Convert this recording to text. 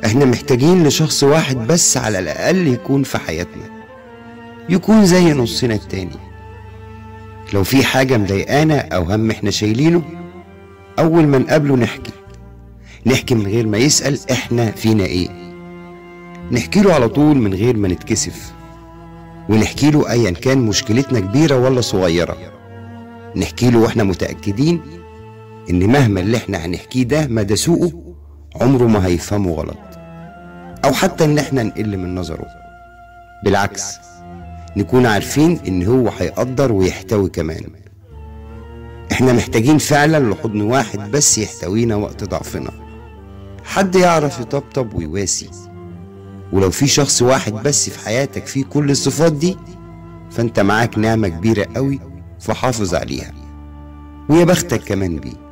احنا محتاجين لشخص واحد بس على الأقل يكون في حياتنا، يكون زي نصنا التاني. لو في حاجة مضايقانا أو هم احنا شايلينه، أول ما نقابله نحكي من غير ما يسأل احنا فينا ايه، نحكي له على طول من غير ما نتكسف، ونحكي له أيا كان مشكلتنا كبيرة ولا صغيرة، نحكي له واحنا متأكدين إن مهما اللي احنا هنحكيه ده مدى سوءه عمره ما هيفهمه غلط، أو حتى إن احنا نقل من نظره. بالعكس، نكون عارفين إن هو هيقدر ويحتوي كمان. احنا محتاجين فعلا لحضن واحد بس يحتوينا وقت ضعفنا، حد يعرف يطبطب ويواسي. ولو في شخص واحد بس في حياتك فيه كل الصفات دي، فانت معاك نعمة كبيرة قوي، فحافظ عليها، ويا بختك كمان بيه.